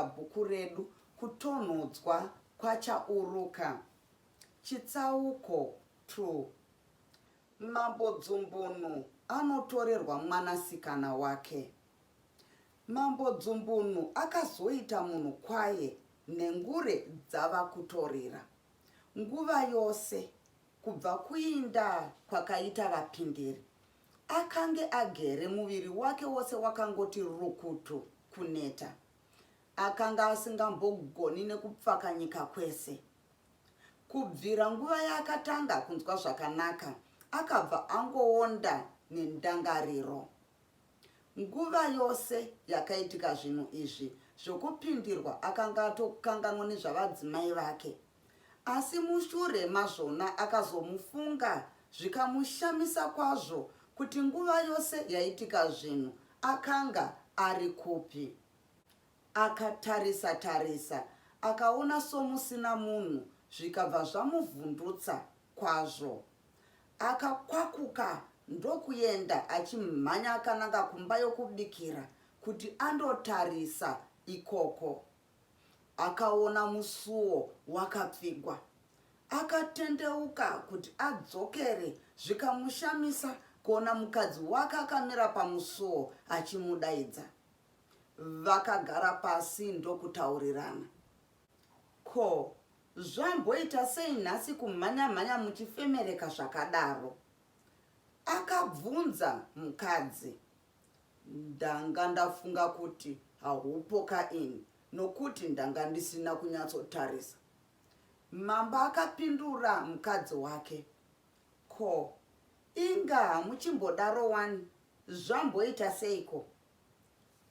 kuverenga bhuku redu Kutonhodzwa kwaChauruka. Chitsauko 2. Mambo Dzumbunu anotorerwa mwanasikana wake. Mambo Dzumbunu akazoita munhu kwaye nhengure dzava kutorira. Nguva yose kubva kuinda kwakaita vapindiri, akange agere muviri wake wose wakangoti rukutu kuneta. Akanga asingambogoni nekupfakanyika kwese. Kubvira nguva yaakatanga kunzwa zvakanaka, akabva angoonda nendangariro. Nguva yose yakaitika zvinhu izvi zvokupindirwa akanga atokanganwa nezvavadzimai vake. Asi mushure mazvona akazomufunga zvikamushamisa kwazvo kuti nguva yose yaitika zvinhu akanga ari kupi. Akatarisa tarisa akaona somusina munhu zvikabva zvamuvhundutsa kwazvo. Akakwakuka ndokuenda achimhanya akananga kumba yokubikira kuti andotarisa ikoko. Akaona musuo wakapfigwa. Akatendeuka kuti adzokere zvikamushamisa kuona mukadzi wake akamira pamusuo achimudaidza. Vakagara pasi ndokutaurirana. Ko, zvamboita sei nhasi kumhanya-mhanya muchifemereka zvakadaro? Akabvunza mukadzi. Ndanga ndafunga kuti haupo ka ini nokuti ndanga ndisina kunyatsotarisa. Mambo akapindura mukadzi wake. Ko, inga hamuchimbodaro wani, zvamboita seiko?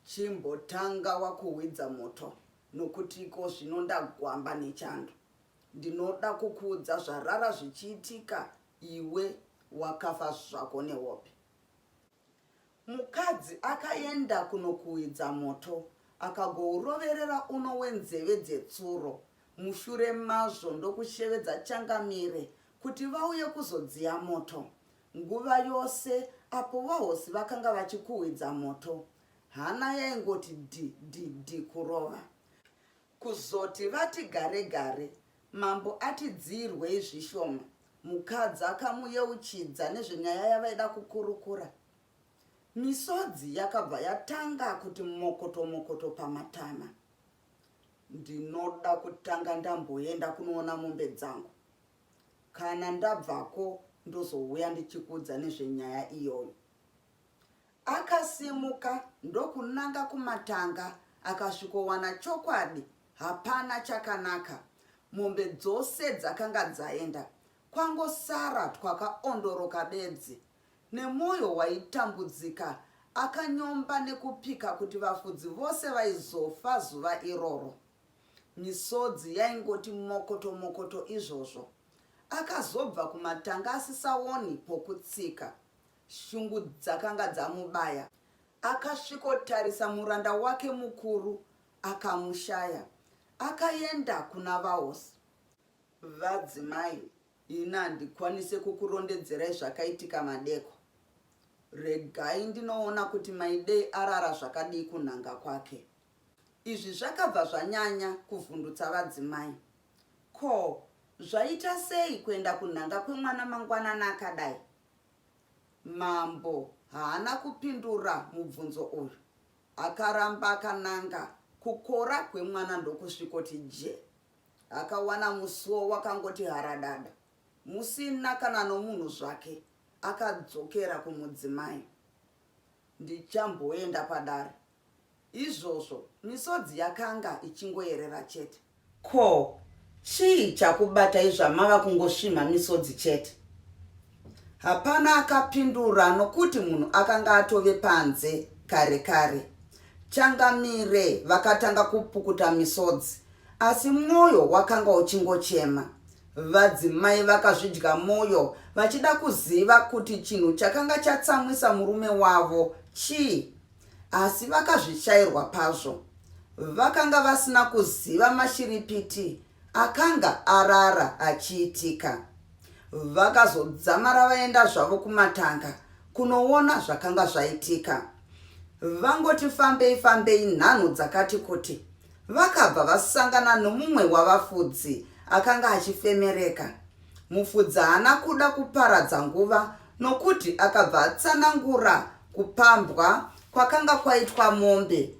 Chimbotanga wakuhwidza moto nokuti iko zvino ndagwamba nechando. Ndinoda kukuudza zvarara zvichiitika iwe wakafa zvako nehope. Mukadzi akaenda kunokuhwidza moto akagouroverera uno wenzeve dzetsuro mushure mazvo ndokushevedza changamire kuti vauye kuzodziya moto. Nguva yose apo vahosi vakanga vachikuhwidza moto, hana yaingoti dhi dhi dhi kurova. Kuzoti vati gare gare, mambo ati dziirwei zvishoma, mukadzi akamuyeuchidza nezvenyaya yavaida kukurukura. Misodzi yakabva yatanga kuti mokoto mokoto pamatama. Ndinoda kutanga ndamboenda kunoona mombe dzangu. Kana ndabvako ndozouya ndichikuudza nezvenyaya iyoyo. Akasimuka ndokunanga kumatanga akasvikowana chokwadi hapana chakanaka. Mombe dzose dzakanga dzaenda, kwangosara twakaondoroka bedzi. Nemwoyo waitambudzika akanyomba nekupika kuti vafudzi vose vaizofa zuva iroro. Misodzi yaingoti mokoto mokoto izvozvo. Akazobva kumatanga asisaoni pokutsika. Shungu dzakanga dzamubaya. Akasvikotarisa muranda wake mukuru akamushaya. Akaenda kuna vahosi. Vadzimai, ini handikwanise kukurondedzerai zvakaitika madeko. Regai ndinoona kuti Maidei arara zvakadii kunhanga kwake. Izvi zvakabva zvanyanya kuvhundutsa vadzimai. Ko, zvaita sei kuenda kunhanga kwemwana mangwanani akadai? Mambo haana kupindura mubvunzo uyu. Akaramba akananga kukora kwemwana ndokusvikoti je. Akawana musuwo wakangoti haradada, musina kana nomunhu zvake. Akadzokera kumudzimai. Ndichamboenda padare. Izvozvo misodzi yakanga ichingoerera chete. Ko, chii chakubatai zvamava kungosvimha misodzi chete? Hapana akapindura nokuti munhu akanga atove panze kare kare. Changamire vakatanga kupukuta misodzi asi mwoyo wakanga uchingochema. Vadzimai vakazvidya mwoyo vachida kuziva kuti chinhu chakanga chatsamwisa murume wavo chii. Asi vakazvishairwa pazvo. Vakanga vasina kuziva mashiripiti akanga arara achiitika. Vakazodzamara vaenda zvavo kumatanga kunoona zvakanga zvaitika. Vangoti fambei fambei nhanho dzakati kuti, Vakabva vasangana nomumwe wavafudzi akanga achifemereka. Mufudzi haana kuda kuparadza nguva nokuti akabva atsanangura kupambwa kwakanga kwaitwa mombe.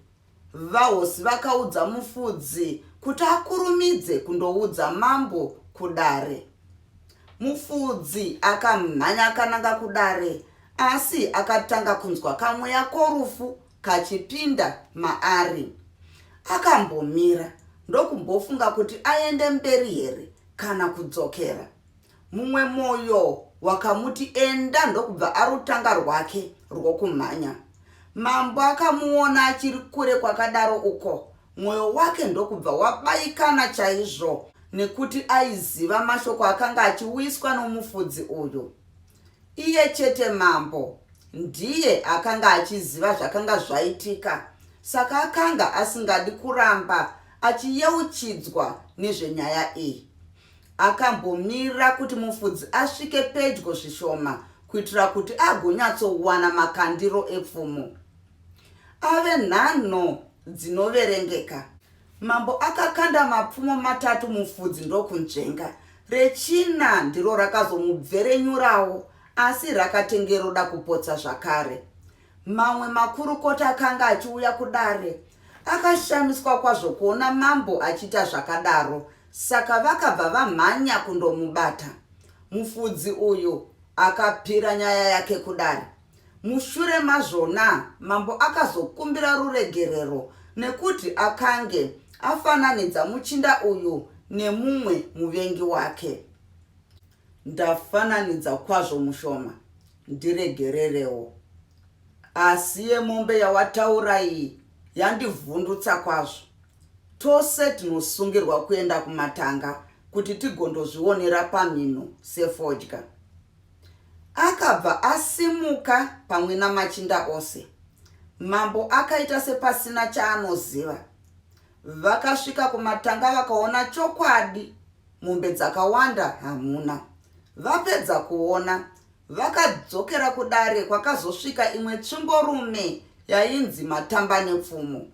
Vahosi vakaudza mufudzi kuti akurumidze kundoudza mambo kudare. Mufudzi akamhanya akananga kudare asi akatanga kunzwa kamweya korufu kachipinda maari. Akambomira ndokumbofunga kuti aende mberi here kana kudzokera. Mumwe moyo wakamuti enda ndokubva arutanga rwake rwokumhanya. Mambo akamuona achiri kure kwakadaro uko, mwoyo wake ndokubva wabayikana chaizvo nekuti aiziva mashoko akanga achiuyiswa nomufudzi uyu. Iye chete mambo ndiye akanga achiziva zvakanga zvaitika saka akanga asingadi kuramba achiyeuchidzwa nezvenyaya iyi. Akambomira kuti mufudzi asvike pedyo zvishoma kuitira kuti agonyatsowana makandiro epfumo. Ave nhanho dzinoverengeka, mambo akakanda mapfumo matatu mufudzi ndokunzvenga. Rechina ndiro rakazomubverenyurawo asi rakatenge roda kupotsa zvakare. Mamwe makurukota akanga achiuya kudare akashamiswa kwazvo kuona mambo achiita zvakadaro saka vakabva vamhanya kundomubata. Mufudzi uyu akapira nyaya yake kudare. Mushure mazvona mambo akazokumbira ruregerero nekuti akange afananidza muchinda uyu nemumwe muvengi wake. Ndafananidza kwazvo mushoma, ndiregererewo. Asi yemombe yawataura iyi yandivhundutsa kwazvo. Tose tinosungirwa kuenda kumatanga kuti tigondozvionera pamhino sefodya. Akabva asimuka pamwe namachinda ose. Mambo akaita sepasina chaanoziva. Vakasvika kumatanga vakaona chokwadi mombe dzakawanda hamuna. Vapedza kuona, vakadzokera kudare kwakazosvika imwe tsvimborume yainzi Matambanepfumo.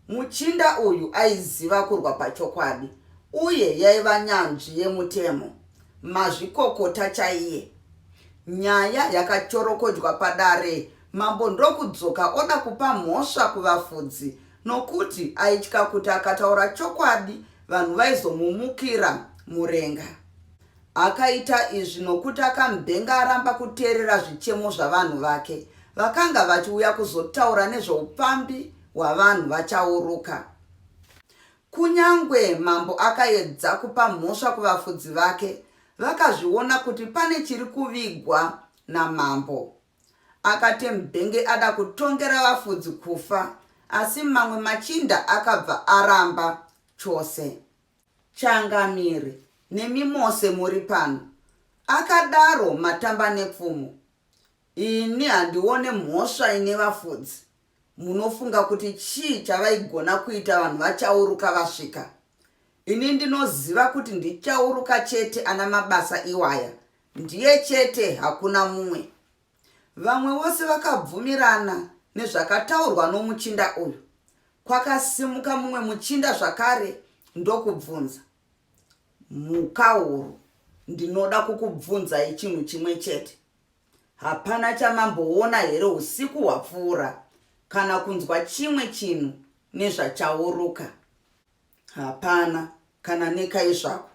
Muchinda uyu aiziva kurwa pachokwadi uye yaiva nyanzvi yemutemo, mazvikokota chaiye. Nyaya yakachorokodzwa padare mambo ndokudzoka oda kupa mhosva kuvafudzi nokuti aitya kuti akataura chokwadi vanhu vaizomumukira murenga. Akaita izvi nokuti akambenge aramba kuteerera zvichemo zvavanhu vake vakanga vachiuya kuzotaura nezvoupambi hwavanhu vachauruka. Kunyangwe mambo akaedza kupa mhosva kuvafudzi vake, vakazviona kuti pane chiri kuvigwa namambo. Akatembenge ada kutongera vafudzi kufa asi mamwe machinda akabva aramba chose. Changamire, nemi mose muri pano, akadaro Matambanepfumo. Ini handione mhosva ine vafudzi. Munofunga kuti chii chavaigona kuita vanhu vaChauruka vasvika? Ini ndinoziva kuti ndiChauruka chete ana mabasa iwaya. Ndiye chete hakuna mumwe. Vamwe vose vakabvumirana nezvakataurwa nomuchinda uyu. Kwakasimuka mumwe muchinda zvakare ndokubvunza. Mhuka huru, ndinoda kukubvunzai chinhu chimwe chete. Hapana chamamboona here usiku hwapfuura kana kunzwa chimwe chinhu nezvaChauruka? Hapana kana nekai zvako.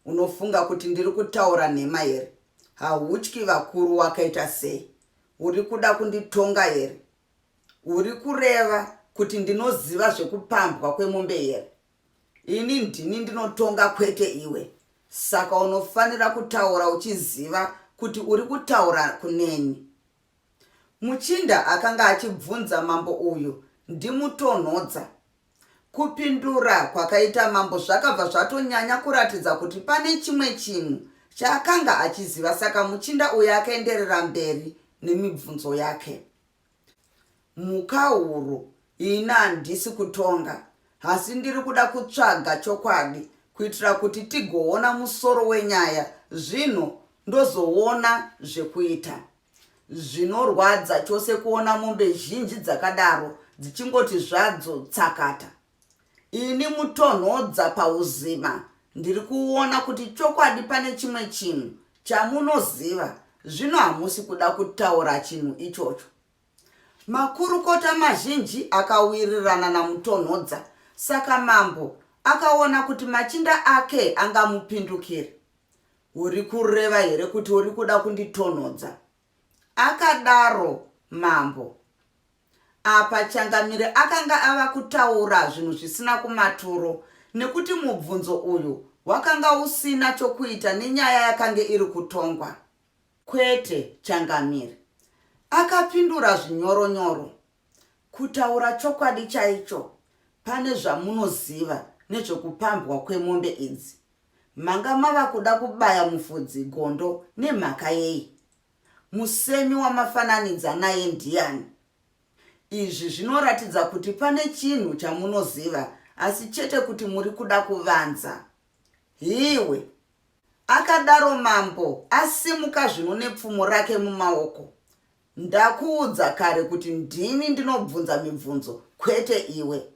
Unofunga kuti ndiri kutaura nhema here? Hautyi vakuru wakaita sei? Uri kuda kunditonga here? Uri kureva kuti ndinoziva zvekupambwa kwemombe here? Ini ndini ndinotonga kwete iwe. Saka unofanira kutaura uchiziva kuti uri kutaura kuneni. Muchinda akanga achibvunza mambo uyu ndiMutonhodza. Kupindura kwakaita mambo zvakabva zvatonyanya kuratidza kuti pane chimwe chinhu chaakanga achiziva saka muchinda uyu akaenderera mberi nemibvunzo yake. Mhuka huru ini handisi kutonga asi ndiri kuda kutsvaga chokwadi kuitira kuti tigoona musoro wenyaya zvino ndozoona zvekuita. Zvinorwadza chose kuona mombe zhinji dzakadaro dzichingoti zvadzo tsakata. Ini Mutonhodza pauzima ndiri kuona kuti chokwadi pane chimwe chinhu chamunoziva zvino hamusi kuda kutaura chinhu ichocho. Makurukota mazhinji akawirirana naMutonhodza saka mambo akaona kuti machinda ake angamupindukire. Uri kureva here kuti uri kuda kunditonhodza? Akadaro mambo. Apa Changamire akanga ava kutaura zvinhu zvisina kumaturo nekuti mubvunzo uyu wakanga usina chokuita nenyaya yakange iri kutongwa. Kwete, Changamire, akapindura zvinyoronyoro. Kutaura chokwadi chaicho, pane zvamunoziva nezvekupambwa kwemombe idzi. Manga mava kuda kubaya mufudzi gondo nemhaka yei? Musemi wamafananidza naye ndiani? Izvi zvinoratidza kuti pane chinhu chamunoziva asi chete kuti muri kuda kuvanza. Hiwe! Akadaro mambo asimuka zvino nepfumo rake mumaoko. Ndakuudza kare kuti ndini ndinobvunza mibvunzo kwete iwe.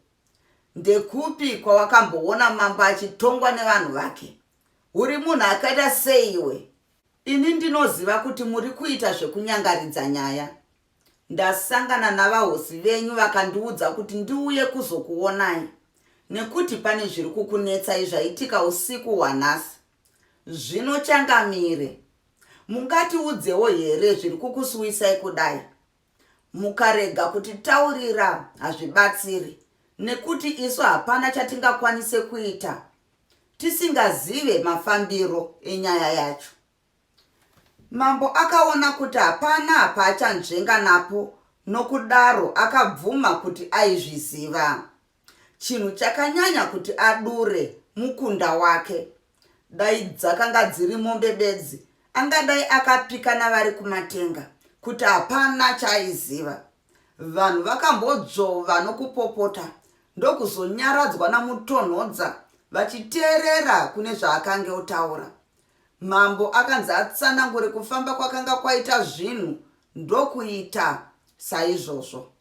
Ndekupi kwawakamboona mambo achitongwa nevanhu vake? Uri munhu akaita sei iwe? Ini ndinoziva kuti muri kuita zvekunyangaridza nyaya. Ndasangana navahosi venyu vakandiudza kuti ndiuye kuzokuonai nekuti pane zviri kukunetsai zvaitika usiku hwanhasi. Zvino changamire, mungatiudzewo here zviri kukusuwisai kudai? Mukarega kutitaurira hazvibatsiri nekuti isu hapana chatingakwanise kuita tisingazive mafambiro enyaya yacho. Mambo akaona kuti hapana paachanzvenga napo nokudaro akabvuma kuti aizviziva. Chinhu chakanyanya kuti adure mukunda wake. Dai dzakanga dziri mombe bedzi angadai akapika navari kumatenga kuti hapana chaaiziva. Vanhu vakambodzvova nokupopota ndokuzonyaradzwa naMutonhodza vachiteerera kune zvaakange otaura. Mambo akanzi atsanangure kufamba kwakanga kwaita zvinhu ndokuita saizvozvo.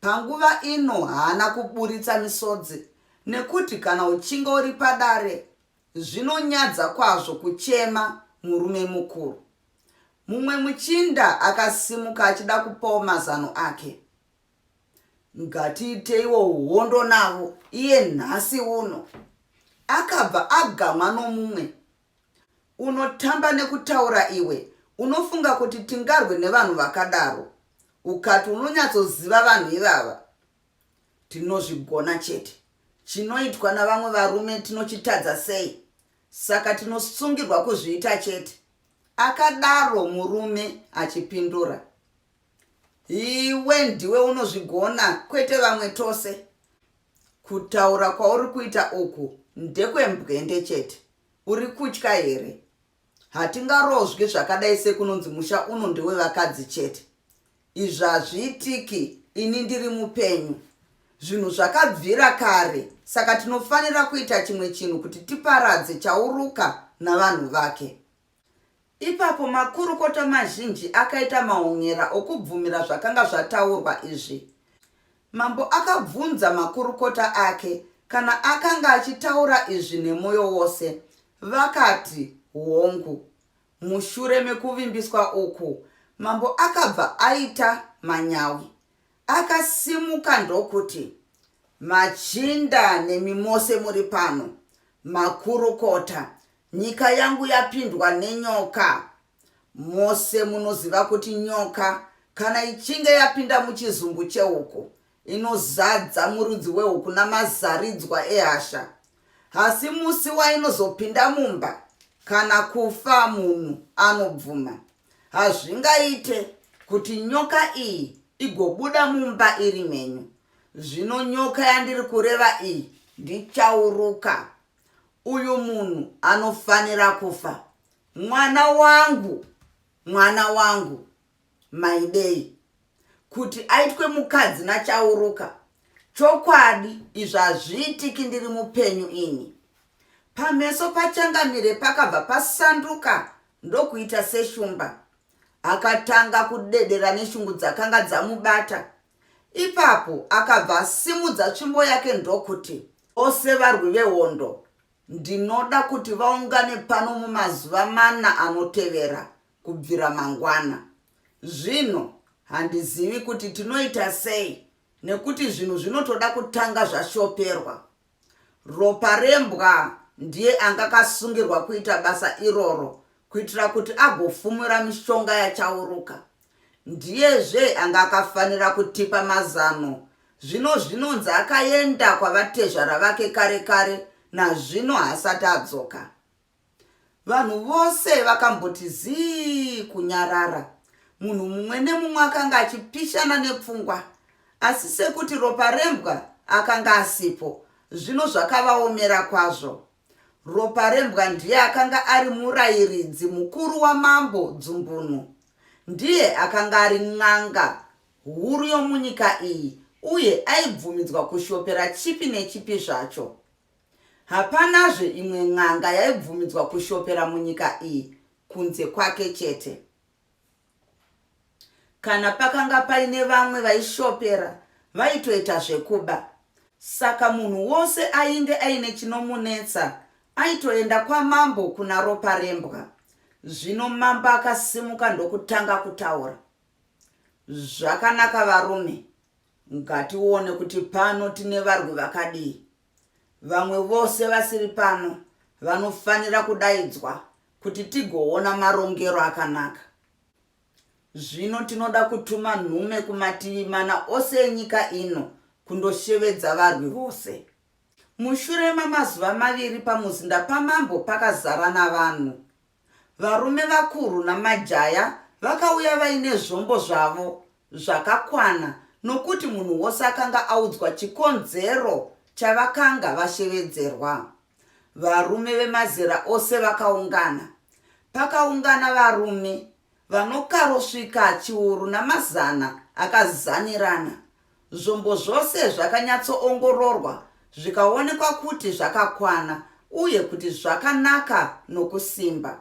Panguva ino haana kuburitsa misodzi nekuti kana uchinge uri padare zvinonyadza kwazvo kuchema murume mukuru. Mumwe muchinda akasimuka achida kupawo mazano ake. Ngatiiteiwo hondo navo iye nhasi uno. Akabva agamwa nomumwe. Unotamba nekutaura iwe, unofunga kuti tingarwe nevanhu vakadaro? Ukati unonyatsoziva vanhu ivava. Tinozvigona chete. Chinoitwa navamwe varume tinochitadza sei? Saka tinosungirwa kuzviita chete. Akadaro murume achipindura. Iwe ndiwe unozvigona kwete vamwe tose. Kutaura kwauri kuita uku ndekwembwende chete. Uri kutya here? Hatingarozwi zvakadai sekunonzi musha uno ndewevakadzi chete. Izvi hazviitiki ini ndiri mupenyu. Zvinhu zvakabvira kare saka tinofanira kuita chimwe chinhu kuti tiparadze Chauruka navanhu vake. Ipapo makurukota mazhinji akaita maonera okubvumira zvakanga zvataurwa izvi. Mambo akabvunza makurukota ake kana akanga achitaura izvi nemwoyo wose. Vakati, Hongu. Mushure mekuvimbiswa uku, mambo akabva aita manyawi. Akasimuka ndokuti, Machinda nemi mose muri pano, makurukota, nyika yangu yapindwa nenyoka. Mose munoziva kuti nyoka kana ichinge yapinda muchizumbu chehuku, inozadza murudzi wehuku namazaridzwa ehasha. Asi musi wainozopinda mumba kana kufa munhu anobvuma. Hazvingaite kuti nyoka iyi igobuda mumba iri mhenyu. Zvino nyoka yandiri kureva iyi ndichauruka. Uyu munhu anofanira kufa. Mwana wangu, mwana wangu, Maidei kuti aitwe mukadzi naChauruka. Chokwadi izvi hazviitiki ndiri mupenyu ini. Pameso paChangamire pakabva pasanduka ndokuita seshumba. Akatanga kudedera neshungu dzakanga dzamubata. Ipapo akabva asimudza tsvimbo yake ndokuti. Vose varwi vehondo ndinoda kuti vaungane pano mumazuva mana anotevera kubvira mangwana. Zvino handizivi kuti tinoita sei nekuti zvinhu zvinotoda kutanga zvashoperwa. Roparembwa ndiye anga akasungirwa kuita basa iroro kuitira kuti agofumura mishonga yaChauruka. Ndiyezve anga akafanira kutipa mazano. Zvino zvinonzi akaenda kwavatezvara vake kare kare nazvino haasati adzoka. Vanhu vose vakamboti zii kunyarara. Munhu mumwe nemumwe akanga achipishana nepfungwa. Asi sekuti Roparembwa akanga asipo, zvino zvakavaomera kwazvo. Roparembwa ndiye akanga ari murayiridzi mukuru waMambo Dzumbunu. Ndiye akanga ari n'anga huru yomunyika iyi uye aibvumidzwa kushopera chipi nechipi zvacho. Hapanazve imwe n'anga yaibvumidzwa kushopera munyika iyi kunze kwake chete. Kana pakanga paine vamwe vaishopera vaitoita zvekuba. Saka munhu wose ainge aine chinomunetsa aitoenda kwamambo kuna Roparembwa. Zvino mambo akasimuka ndokutanga kutaura. Zvakanaka varume, ngatione kuti pano tine varwi vakadii. Vamwe vose vasiri pano vanofanira kudaidzwa kuti tigoona marongero akanaka. Zvino tinoda kutuma nhume kumativi mana ose enyika ino kundoshevedza varwi vose. Mushure mamazuva maviri pamuzinda pamambo pakazara navanhu. Varume vakuru namajaya vakauya vaine zvombo zvavo zvakakwana nokuti munhu wose akanga audzwa chikonzero chavakanga vashevedzerwa. Varume vemazera ose vakaungana. Pakaungana varume vanokarosvika chiuru namazana akazanirana. Zvombo zvose zvakanyatsoongororwa zvikaonekwa kuti zvakakwana uye kuti zvakanaka nokusimba.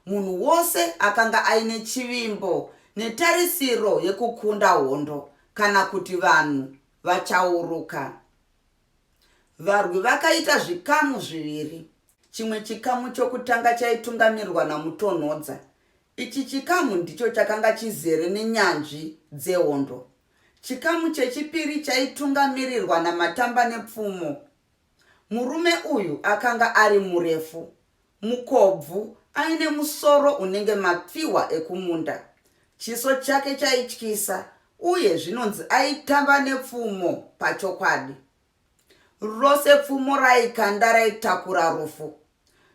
Munhu wose akanga aine chivimbo netarisiro yekukunda hondo kana kuti vanhu vachauruka. Varwi vakaita zvikamu zviviri. Chimwe chikamu chokutanga chaitungamirwa naMutonhodza. Ichi chikamu ndicho chakanga chizere nenyanzvi dzehondo. Chikamu chechipiri chaitungamirirwa naMatambanepfumo. Murume uyu akanga ari murefu, mukobvu, aine musoro unenge mapfihwa ekumunda. Chiso chake chaityisa uye zvinonzi aitamba nepfumo pachokwadi. Rose pfumo raaikanda raitakura rufu.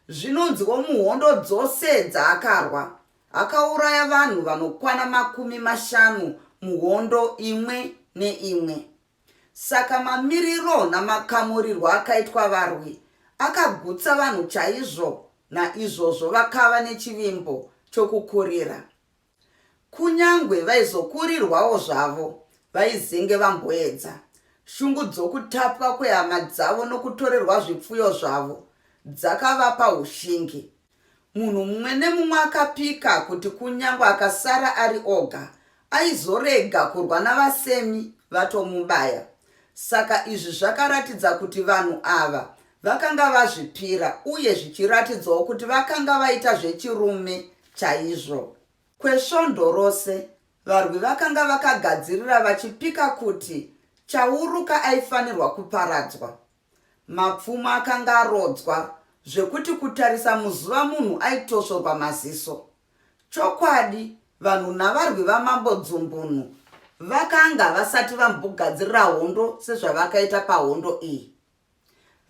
Zvinonziwo muhondo dzose dzaakarwa, akauraya vanhu vanokwana makumi mashanu muhondo imwe neimwe. Saka mamiriro namakamurirwo akaitwa varwi akagutsa vanhu chaizvo naizvozvo vakava nechivimbo chokukurira. Kunyangwe vaizokurirwawo zvavo, vaizenge vamboedza. Shungu dzokutapwa kwehama dzavo nokutorerwa zvipfuyo zvavo dzakavapa ushingi. Munhu mumwe nemumwe akapika kuti kunyangwe akasara ari oga, aizorega kurwa navasemi vatomubaya. Saka izvi zvakaratidza kuti vanhu ava vakanga vazvipira uye zvichiratidzawo kuti vakanga vaita zvechirume chaizvo. Kwesvondo rose, varwi vakanga vakagadzirira vachipika kuti Chauruka aifanirwa kuparadzwa. Mapfumo akanga arodzwa zvekuti kutarisa muzuva munhu aitosvorwa maziso. Chokwadi, vanhu navarwi vaMambo Dzumbunu vakanga vasati vambogadzirira hondo sezvavakaita pahondo iyi.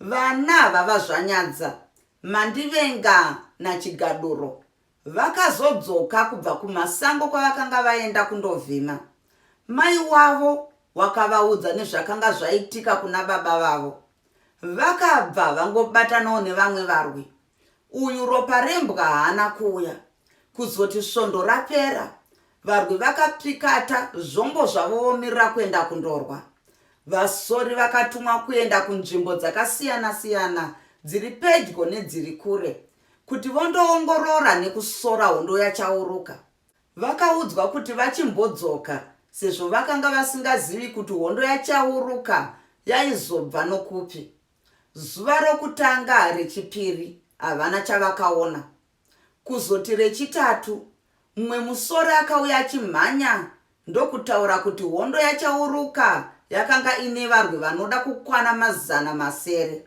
Vana vaVaZvanyadza, Mandivenga naChigaduro vakazodzoka kubva kumasango kwavakanga vaenda kundovhima. Mai wavo wakavaudza nezvakanga zvaitika kuna baba vavo. Vakabva vangobatanawo nevamwe varwi. Uyu Roparembwa haana kuuya. Kuzoti svondo rapera, varwi vakapikata zvombo zvavo vomirira kuenda kundorwa. Vasori vakatumwa kuenda kunzvimbo dzakasiyana-siyana dziri pedyo nedziri kure kuti vondoongorora nekusora hondo yaChauruka. Vakaudzwa kuti vachimbodzoka sezvo vakanga vasingazivi kuti hondo yaChauruka yaizobva nokupi. Zuva rokutanga rechipiri havana chavakaona. Kuzoti rechitatu, mumwe musori akauya achimhanya ndokutaura kuti hondo yaChauruka yakanga ine varwi vanoda kukwana 600.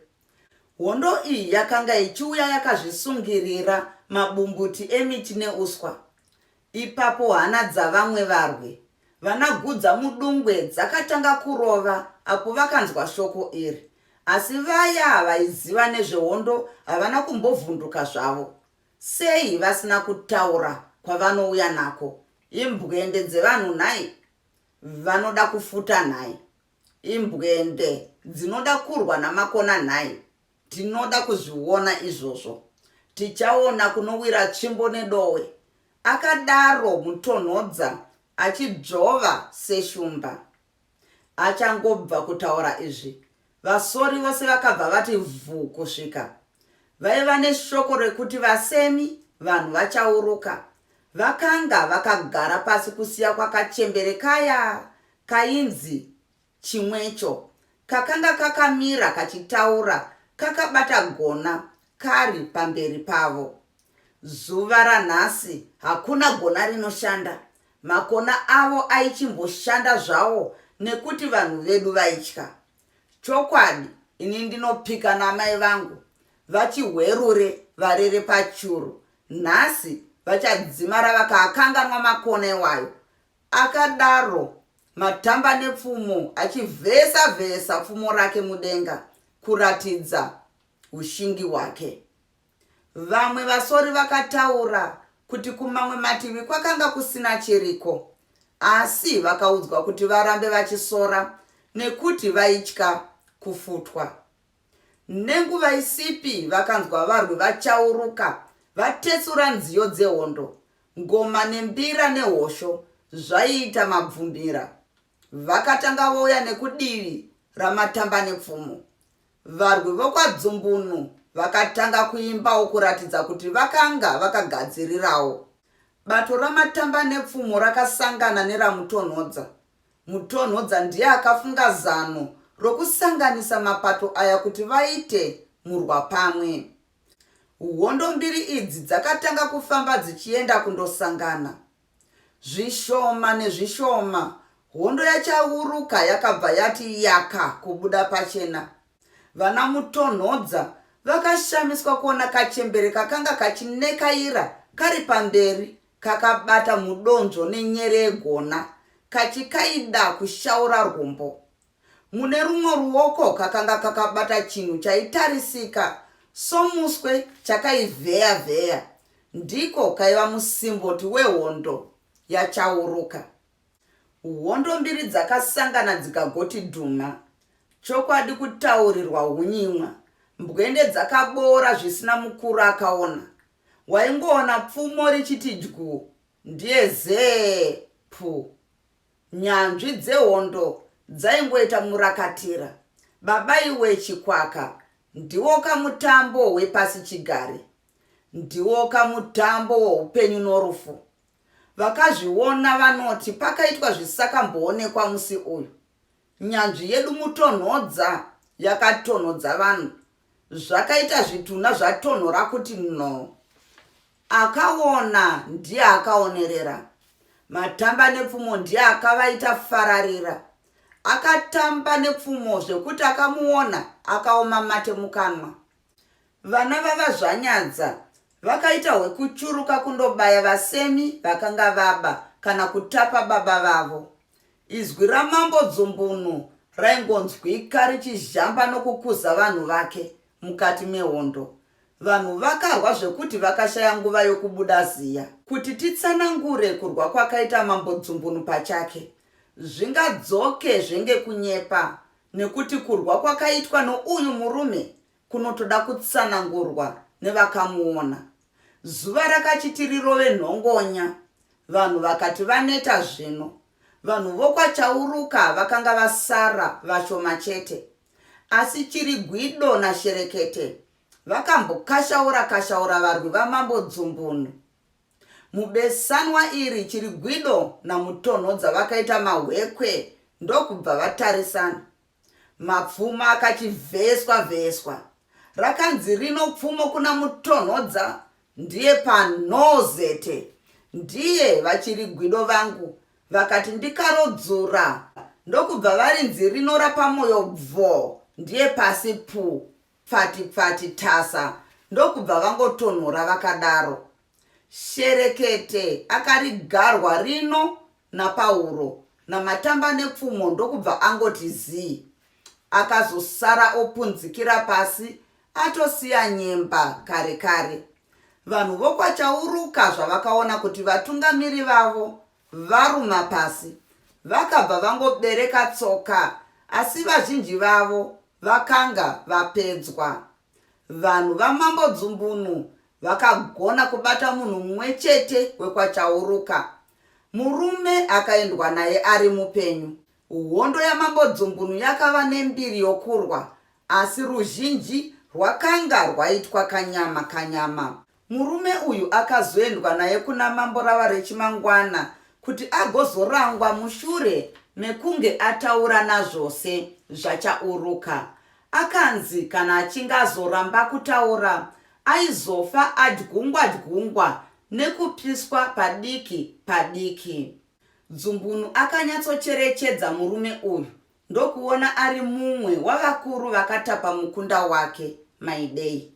Hondo iyi yakanga ichiuya yakazvisungirira mabumbuti emiti neuswa. Ipapo hana dzavamwe varwi, vana Gudza Mudungwe dzakatanga kurova apo vakanzwa shoko iri. Asi vaya vaiziva nezvehondo havana kumbovhunduka zvavo. Sei vasina kutaura kwavanouya nako? Imbwende dzevanhu nhai? Vanoda kufuta nhai? Imbwende dzinoda kurwa namakona nhai? Tinoda kuzviona izvozvo. Tichaona kunowira tsvimbo nedowe, akadaro Mutonhodza achidzvova seshumba. Achangobva kutaura izvi, vasori vose vakabva vati vhu kusvika. Vaiva neshoko rekuti vasemi vanhu vachauruka. Vakanga vakagara pasi kusiya kwakachembere kaya kainzi Chimwecho kakanga kakamira kachitaura kakabata gona kari pamberi pavo. Zuva ranhasi hakuna gona rinoshanda. Makona avo aichimboshanda zvawo nekuti vanhu vedu vaitya. Chokwadi ini ndinopika naamai vangu VaChihwerure varere pachuru nhasi vachadzimara vakaakanganwa makona iwayo Akadaro Matambanepfumo achivhesa vhesa pfumo rake mudenga kuratidza ushingi hwake. Vamwe vasori vakataura kuti kumamwe mativi kwakanga kusina chiriko asi vakaudzwa kuti varambe vachisora nekuti vaitya kufutwa. Nenguva isipi vakanzwa varwi vachauruka vatesura nziyo dzehondo Ngoma nembira nehosho zvaiita mabvumbira. Vakatanga vouya nekudivi raMatambanepfumo. Varwi vokwaDzumbunu vakatanga kuimbawo kuratidza kuti vakanga vakagadzirirawo. Bato raMatambanepfumo rakasangana neraMutonhodza. Mutonhodza ndiye akafunga zano rokusanganisa mapato aya kuti vaite murwapamwe. Hondo mbiri idzi dzakatanga kufamba dzichienda kundosangana. Zvishoma nezvishoma, hondo yaChauruka yakabva yati yaka kubuda pachena. Vana Mutonhodza vakashamiswa kuona kachembere kakanga kachinekaira kari pamberi kakabata mudonzvo nenyere yegona kachikaida kushaura rwombo. Mune rumwe ruoko kakanga kakabata chinhu chaitarisika somuswe chakaivheya vheya. Ndiko kaiva musimboti wehondo yaChauruka. Hondo mbiri dzakasangana dzikagoti dhuma. Chokwadi kutaurirwa hunyimwa. Mbwende dzakaboora zvisina mukuru akaona. Waingoona pfumo richiti dyu ndiye zee pu. Nyanzvi dzehondo dzaingoita murakatira. Baba iwe Chikwaka, ndiwoka mutambo wepasichigare. Ndiwoka mutambo woupenyu norufu. Vakazviona vanoti pakaitwa zvisakamboonekwa musi uyu. Nyanzvi yedu Mutonhodza yakatonhodza vanhu zvakaita zvitunha zvatonhora kuti no. Akaona ndiye akaonerera. Matamba nepfumo ndiye akavaita fararira. Akatamba nepfumo zvekuti akamuona akaoma mate mukanwa. Vana vaVaZvanyadza vakaita hwekuchuruka kundobaya vasemi vakanga vaba kana kutapa baba vavo. Izwi raMambo Dzumbunu raingonzwika richizhamba nokukuza vanhu vake mukati mehondo. Vanhu vakarwa zvekuti vakashaya nguva yokubuda ziya. Kuti titsanangure kurwa kwakaita Mambo Dzumbunu pachake, zvingadzoke zvenge kunyepa nekuti kurwa kwakaitwa nouyu murume kunotoda kutsanangurwa nevakamuona. Zuva rakachiti rirove nhongonya, vanhu vakati vaneta zvino. Vanhu vokwaChauruka vakanga vasara vashoma chete. Asi Chirigwido naSherekete vakambokashaura-kashaura varwi vaMambo Dzumbunu. Mubesanwa iri Chirigwido naMutonhodza vakaita mahwekwe ndokubva vatarisana. Mapfumo akachivheswa vheswa. Rakanzi rino pfumo kuna Mutonhodza ndiye panhozete. Ndiye vachirigwido vangu vakati ndikarodzura ndokubva varinzi rino rapamoyo bvo ndiye pasi pu pfati pfati tasa ndokubva vangotonhora vakadaro. Sherekete akarigarwa rino naPauro naMatamba nepfumo ndokubva angoti zii. Akazosara opunzikira pasi atosiya nyemba kare kare. Vanhu vokwaChauruka zvavakaona kuti vatungamiri vavo varuma pasi, vakabva vangobereka tsoka asi vazhinji vavo vakanga vapedzwa. Vanhu vaMambo Dzumbunu vakagona kubata munhu mumwe chete wekwaChauruka. Murume akaendwa naye ari mupenyu. Hondo yaMambo Dzumbunu yakava nembiri yokurwa asi ruzhinji rwakanga rwaitwa kanyama kanyama. Murume uyu akazoendwa naye kuna Mambo rava rechimangwana kuti agozorangwa mushure mekunge ataura nazvose zvaChauruka. Akanzi kana achinge azoramba kutaura aizofa adyungwa-dyungwa nekupiswa padiki padiki. Dzumbunu akanyatsocherechedza murume uyu ndokuona ari mumwe wavakuru vakatapa mukunda wake, Maidei.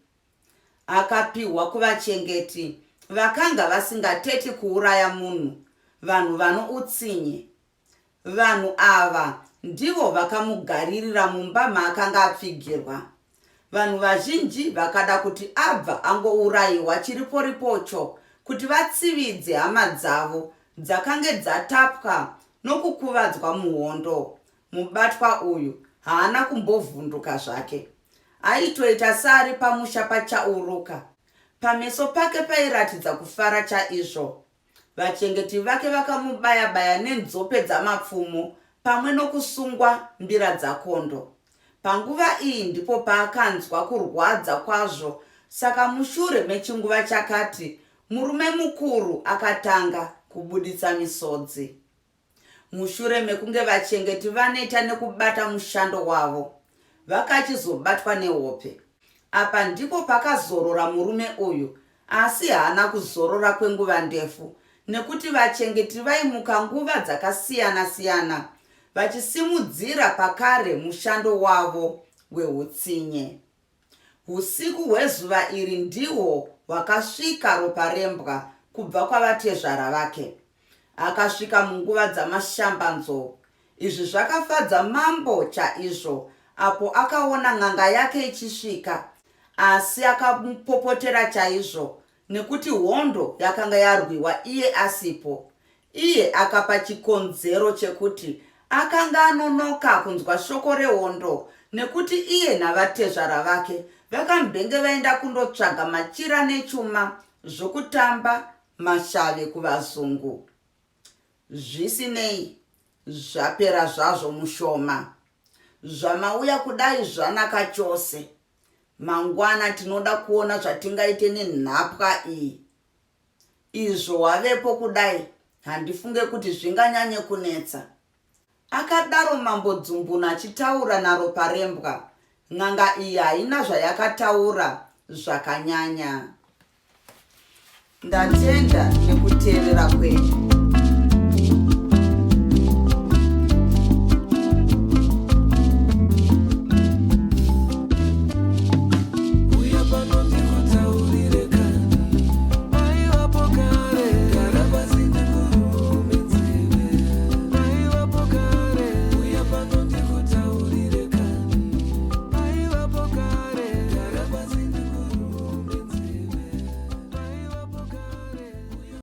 Akapihwa kuvachengeti vakanga vasingateti kuuraya munhu, vanhu vano utsinye. Vanhu ava ndivo vakamugaririra mumba maakanga apfigirwa. Vanhu vazhinji vakada kuti abva angourayiwa chiriporipocho kuti vatsividze hama dzavo dzakange dzatapwa nokukuvadzwa muhondo. Mubatwa uyu haana kumbovhunduka zvake. Aitoita seari pamusha paChauruka. Pameso pake pairatidza kufara chaizvo. Vachengeti vake vakamubaya-baya nenzombe dzamapfumo pamwe nokusungwa mbira dzakondo. Panguva iyi ndipo paakanzwa kurwadza kwazvo saka mushure mechinguva chakati murume mukuru akatanga kubuditsa misodzi. Mushure mekunge vachengeti vaneta nekubata mushando wavo, vakachizobatwa nehope. Apa ndipo pakazorora murume uyu asi haana kuzorora kwenguva ndefu nekuti vachengeti vaimuka nguva dzakasiyana-siyana vachisimudzira pakare mushando wavo wehutsinye. Husiku hwezuva iri ndihwo hwakasvika Roparembwa kubva kwavatezvara vake. Akasvika munguva dzamashambanzou. Izvi zvakafadza mambo chaizvo apo akaona n'anga yake ichisvika asi akamupopotera chaizvo nekuti hondo yakanga yarwiwa iye asipo. Iye akapa chikonzero chekuti akanga anonoka kunzwa shoko rehondo nekuti iye navatezvara vake vakambenge vaenda kundotsvaga machira nechuma zvokutamba mashave kuvazungu. Zvisinei, zvapera zvazvo mushoma. Zvamauya kudai zvanaka chose. Mangwana tinoda kuona zvatingaite nenhapwa iyi. Izvo wavepo kudai handifunge kuti zvinganyanye kunetsa. Akadaro Mambo Dzumbunu achitaura naRoparembwa. N'anga iyi haina zvayakataura zvakanyanya. Ndatenda nekuteerera.